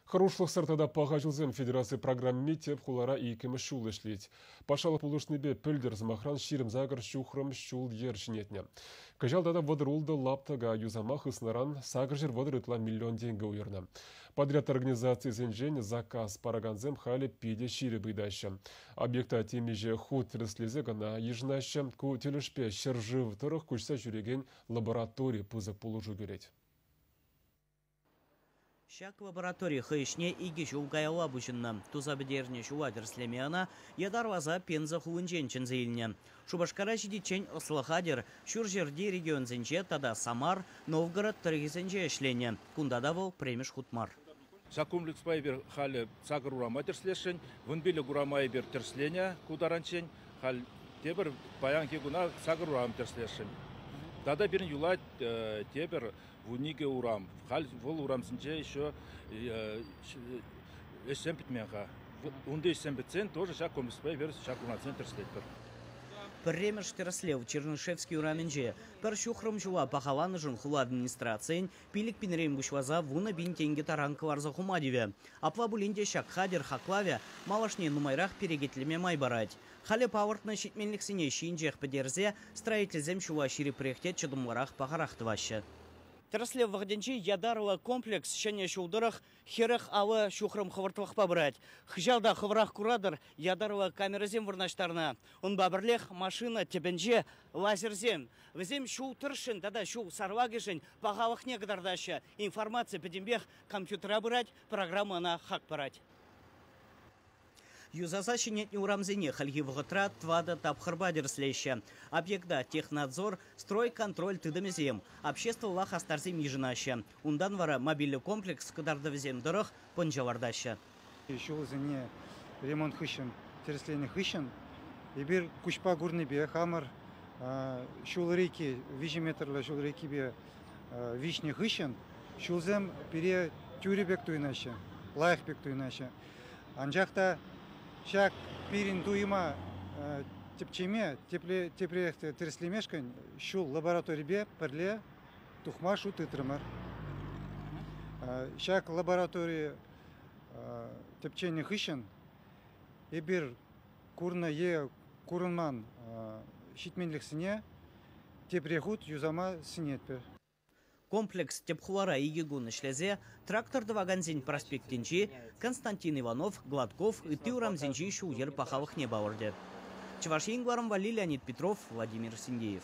Хӑрушлӑхсӑр тата паха ҫулсем федераци программи тӗп хулара иккӗмӗш ҫул ӗҫлет. Патшалӑх пулӑшнипе пӗлтӗр, сӑмахран, 28 ҫухрӑм ҫул-йӗр ҫӗнетнӗ. Кӑҫал тата 36 лаптӑка юсама хыснаран 830 ытла миллион тенкӗ уйӑрнӑ. Подряд организацийӗсенчен заказ паракансем халӗ питӗ ҫирӗп ыйтаҫҫӗ. Объекта темиҫе хут тӗрӗслесе кӑна йышӑнаҫҫӗ. Ку тӗлӗшпе ҫӗршыв тӑрӑх куҫса ҫӳрекен лаборатори пысӑк пулӑшу кӳрет. Ҫак лаборатори хӑй ӗҫне 2 ҫул каялла пуҫӑннӑ. Туса пӗтернӗ ҫула тӗрӗслеме ӑна ятарласа Пенза хулинчен чӗнсе илнӗ. Шупашкара ҫитиччен ӑслӑ хатӗр Ҫурҫӗрти регионсенче тата Самар, Новгород тӑрӑхӗсенче ӗҫленӗ. Кунта та вӑл пӗрремӗш хут мар. Ҫак комплекспа эпир халӗ 8 урама тӗрӗслесшӗн. 15 урама эпир тӗрӗсленӗ ку таранччен. Халь тепӗр паянхи куна 8 урам тӗрӗслесшӗн. Тата пирӗн юлать тепӗр 12 урам. Халь вӑл урамсенче еще ӗҫсем пӗтмен-ха. Унти ӗҫсем пӗтсен тоже ҫак комплекспа эпир ҫак урамсене тӗрӗслетпӗр. Пӗрремӗш тӗрӗслев Чернышевский урамӗнче. Пӗр ҫухрӑм ҫула пахаланӑшӑн хула администрацийӗн 5 пинрен пуҫласа 10 000 тенкӗ таран кӑларса хума тивӗ. Апла пулин те ҫак хатӗр хаклавӗ малашне нумайрах перекетлеме май парать. Халӗ палӑртнӑ ҫитменлӗхсене ҫийӗнчех пӗтерсе строительсем ҫула ҫирӗпрех те чӑтӑмлӑрах, пахарах тӑваҫҫӗ. Тӗрӗслев вӑхӑтӗнче ятарлӑ комплекс ҫӗнӗ ҫул тӑрӑх 40-50 ҫухрӑм хӑвӑртлӑхпа пырать. Хыҫалта хӑвӑрах куратӑр, ятарлӑ камерӑсем вырнаҫтарнӑ. Унпа пӗрлех машина тӗпӗнче лазерсем. Вӗсем ҫул тӑршшӗн тата ҫул сарлакӑшӗн пахалӑхне кӑтартаҫҫӗ. Информаци пӗтӗмпех компьютера пырать, программа ӑна хак парать. Юсаса ҫӗнетнӗ урамсене хальхи вӑхӑтра 4 тапхӑрпа тӗрӗслеҫҫӗ. Объекта технадзор, стройконтроль тытӑмӗсем, обществӑлла хастарсем йышӑнаҫҫӗ. Унтан вара мобильлӗ комплекс кӑтартӑвӗсем тӑрӑх пӑнчӑ лартаҫҫӗ. Ҫулсене ремонт хыҫҫӑн, тӗрӗсленӗ хыҫҫӑн эпир куҫпа курнипе хамӑр ҫул реки, 3 метрлӗ ҫул рекипе виҫнӗ хыҫҫӑн ҫулсем пире тӳрӗ пек туйӑнаҫҫӗ, лайӑх пек туйӑнаҫҫӗ. Анчах та ҫак пирӗн туйӑма тӗпчеме, тепрех тӗрӗслемешкӗн ҫул лабораторипе пӗрле тухма шут тытрӑмӑр. Ҫак лаборатори тӗпченӗ хыҫҫӑн эпир курнӑ е курӑнман ҫитменлӗхсене тепре хут юсама сӗнетпӗр. Комплекс тӗп хулара 2 кун ӗҫлесе Трактор тӑвакансен проспектӗнчи, Константин Иванов, Гладков ытти урамсенчи ҫул-йӗр пахалӑхне палӑртӗ. Чӑваш Ен кӑларӑм валли Леонид Петров, Владимир Синдеев.